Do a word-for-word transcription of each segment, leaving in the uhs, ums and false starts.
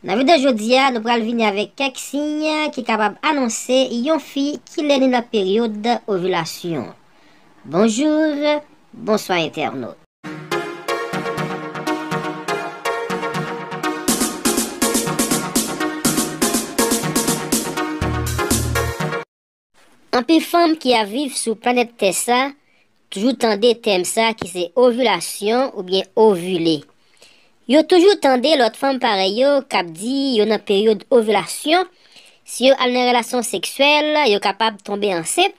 Nan videyo jodi a, nou pral vini avèk kèk siy ki kapab anonse yon fi kilè li nan peryòd ovilasyon. Bonjou, bonswa entènot. Anpil fanm ki ap viv sou planèt tè sa toujou tande tèm sa ki se ovilasyon oubyen ovile. Yo toujou tande lòt fanm parèy yo k ap di yo nan peryòd ovilasyon. Si yo al nan relasyon seksyèl, yo kapab tonbe ansent.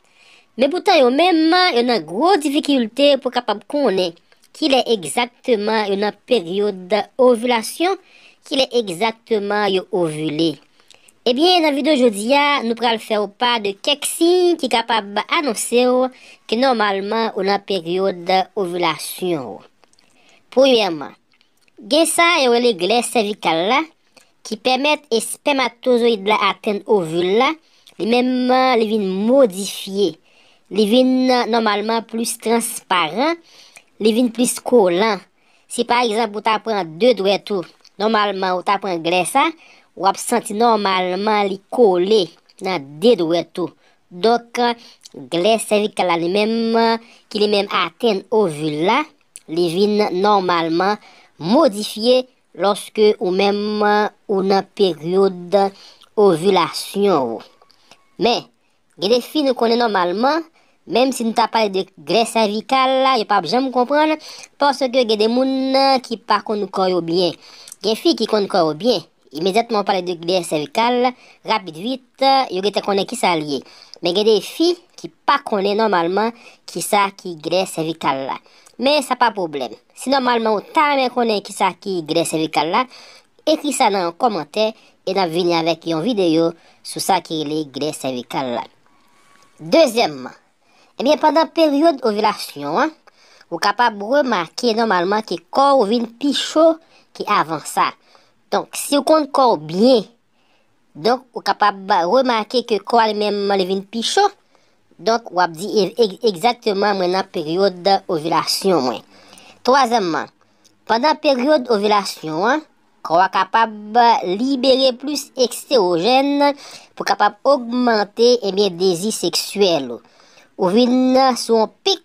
Men poutan yo menm, yo nan gwo difikilte pou kapab konnen kilè egzakteman yo nan peryòd ovilasyon, kilè egzakteman yo ovile. Ebyen, nan videyo jodi a, nou pral fè w pa de kèk siy ki kapab anonse w ke nòmalman ou nan peryòd ovilasyon w. Premyèman, gen sa yo rele glè sèvikal la, ki pèmèt espèmatozoyid la atenn ovil la, li menm li vin modifye. Li vin nòmalman plis transparan, li vin plis kolan. Si pa egzanp ou ta pran de dwèt ou, nòmalman ou ta pran glè sa, w ap santi nòmalman li kole nan de dwèt ou. Donk, glè sèvikal la li menm, ki li menm atenn ovil la, li vin nòmalman modifye lòske ou menm ou nan peryòd ovilasyon ou. Men, gen de fi nou konnen nòmalman, menm si nou ta pale de glè sèvikal la, yo p ap janm konprann, paske gen de moun ki pa konn kò yo byen. Gen fi ki konn kò yo byen, imedyatman w pale de glè sèvikal, rapid vit, yo gentan konnen kisa l ye. Men gen de fi ki pa konnen nòmalman kisa ki glè sèvikal la. Men sa pa pwoblèm. Si nòmalman ou ta renmen konnen kisa ki glè sèvikal la, ekri sa nan yon kòmantè e n ap vini avèk yon videyo sou sa ki rele glè sèvikal la. Dezyèmman, ebyen, pandan peryòd ovilasyon an, ou kapab remake nòmalman ke kò w vin pi cho ke avan sa. Donk, si w konn kò w byen, donk, ou kapab remake ke kò a li menm li vin pi cho. Donk, w ap di e- e- egzakteman mwen nan peryòd ovilasyon mwen. Twazyèmman, pandan peryòd ovilasyon an, kò a kapab libere plis estewojèn pou kapab ogmante, ebyen, dezi seksyèl ou. Ou vin sou yon pik,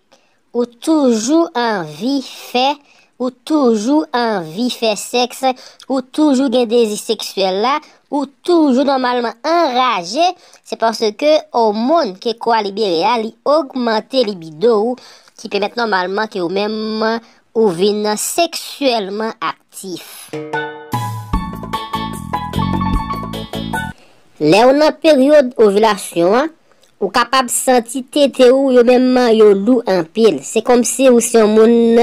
ou toujou anvi fè, ou toujou anvi fè sèks, ou toujou gen dezi seksyèl la, ou toujou nòmalman anraje, se paske òmòn ke kò a libere a, li ogmante libido ou, ki pèmèt nòmalman ke ou menm ou vin seksyèlman aktif. Lè ou nan peryòd ovilasyon an, ou kapab santi tete ou yo menm yo lou anpil. Se kòmsi ou se yon moun,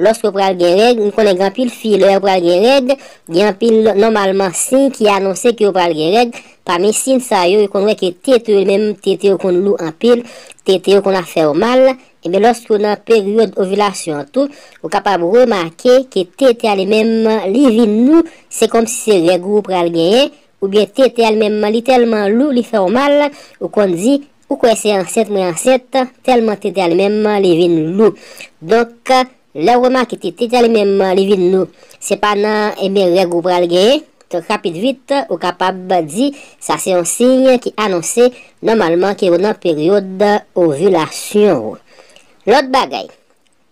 lòske w pral gen règ, nou konnen gen anpil fi, lè yo pral gen règ, gen anpil nòmalman siy ki anonse ke yo pral gen règ. Pami siy sa yo, yo konn wè ke tete yo menm, tete yo konn lou anpil, tete yo konn ap fè yo mal. Ebyen, lòske w nan peryòd ovilasyon an tou, ou kapab remake ke tete a li menm, li vin lou, se kòmsi se règ ou pral genyen, oubyen tete a li menm, li tèlman lou, li fè w mal, ou konn di, ou kwè se ansent mwen ansent, tèlman tete a li menm, li vin lou. Donk, lè w remake ke tete a li menm, li vin lou, se pa nan, ebyen, règ ou pral genyen. Donk, rapid vit, ou kapab di, sa se yon siy ki anonse nòmalman ke ou nan peryòd ovilasyon ou. Lòt bagay,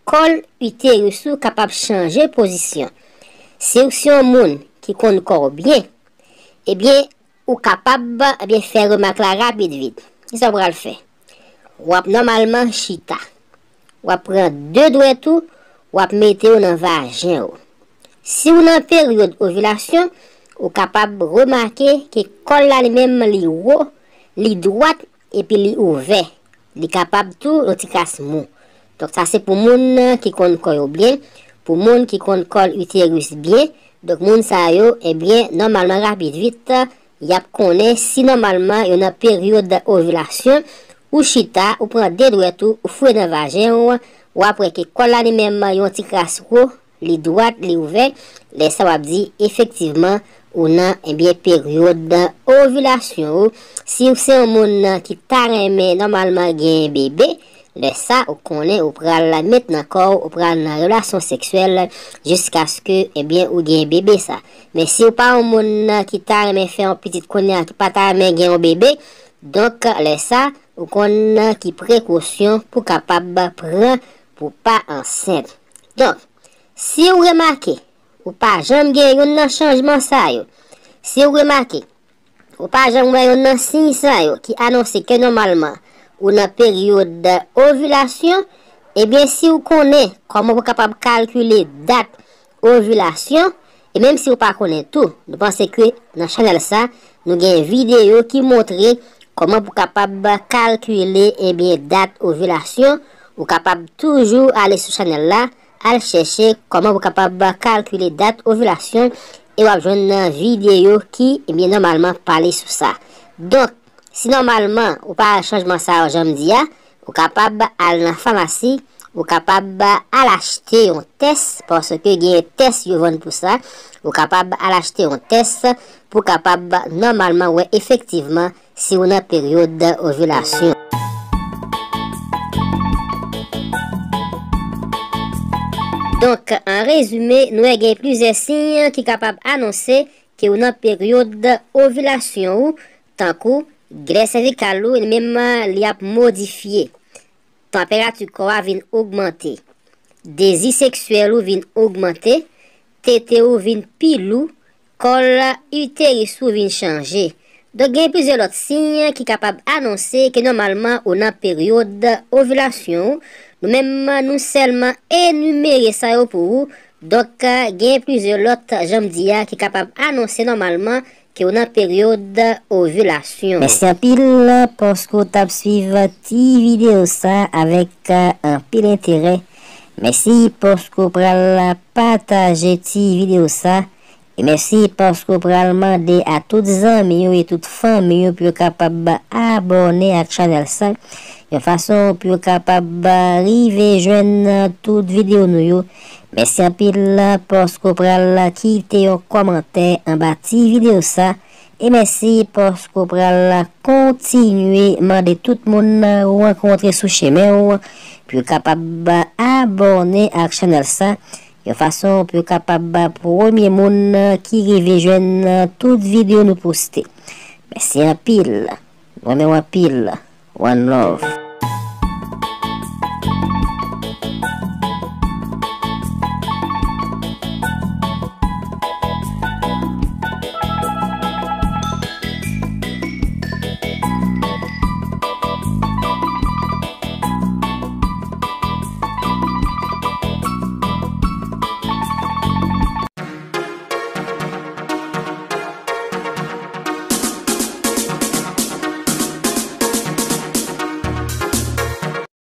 kòl iteris ou kapab chanje pozisyon. Si w se yon moun ki konn kò w byen, ebyen, ou kapab, ebyen, fè remak la rapid vit. Kisa w pral fè? W ap nòmalman chita. W ap pran de dwèt ou, w ap mete yo nan vajen ou. Si w nan peryòd ovilasyon, ou kapab remake ke kòl la li menm li wo, li dwat, epi li ouvè. Li kapab tou yon ti kras mou. Donk, sa se pou moun ki konn kò yo byen, pou moun ki konn kòl iteris byen. Donk, moun sa yo, ebyen, nòmalman, rapid vit, y ap konnen si nòmalman yo nan peryòd ovilasyon. Ou chita, ou pran de dwèt ou, ou foure nan vajen ou, w ap wè ke kòl la li menm yon ti kras wo, li dwat, li ouvè. Lè sa w ap di, efektivman, ou nan, ebyen, peryòd ovilasyon ou. Si w se yon moun ki ta renmen nòmalman gen bebe, Lè sa, ou konnen ou pral met nan kò w, ou pral nan relasyon seksyèl jiskaske, ebyen, ou gen bebe sa. Men si ou pa yon moun ki ta renmen fè yon pitit kounye a, ki pa ta renmen gen yon bebe, donk, lè sa, ou konn ki prekosyon pou kapab pran pou pa ansent. Donk, si ou remake, ou pa janm gen youn nan chanjman sa yo, si ou remake, ou pa janm wè youn nan siy sa yo ki anonse ke nòmalman ou nan peryòd ovilasyon, ebyen, si ou konnen kòman pou kapab kalkile dat ovilasyon, e menm si ou pa konnen tou, nou panse ke nan chanèl sa, nou gen videyo ki montre kòman pou kapab kalkile, ebyen, dat ovilasyon. Ou kapab toujou ale sou chanèl la, al chèche kòman pou kapab kalkile dat ovilasyon, e w ap jwenn videyo ki, ebyen, nòmalman pale sou sa. Donk, si nòmalman ou pa wè chanjman sa yo jan m di a, ou kapab al nan famasi, ou kapab al achte yon tès, paske gen tès yo vann pou sa. Ou kapab al achte yon tès pou kapab nòmalman wè efektivman si w nan peryòd ovilasyon. Donk, an rezime, nou wè gen plizyè siy ki kapab anonse ke w nan peryòd ovilasyon ou, tankou grès sèvikal ou, li menm, li ap modifye. Tanperati kò a vin ogmante. Dezi seksyèl ou vin ogmante. Tete ou vin pi lou. Kòl iteris ou vin chanje. Donk, gen plizyè lòt siy ki kapab anonse ke nòmalman ou nan peryòd ovilasyon ou. Nou menm, nou sèlman enimere sa yo pou ou. Donk, gen plizyè lòt, jan m di a, ki kapab anonse nòmalman ke w nan peryòd ovilasyon. Mèsi anpil paske w t ap swiv ti videyo sa avèk, eh, anpil enterè. Mèsi paske w pral pataje ti videyo sa. E mèsi paske w pral mande a tout zanmi w e tout fanmi w pou yo kapab abòne ak chanèl sa, yon fason pou yo kapab rive jwenn tout videyo nou yo. Mèsi anpil paske w pral kite yon kòmantè anba ti videyo sa. E mèsi paske w pral kontinye mande tout moun ou rankontre sou chemen w pou yo kapab abòne ak chanèl sa, yon fason pou yo kapab premye moun ki rive jwenn tout videyo nou poste. Mèsi anpil. Mwen renmen w anpil. One love.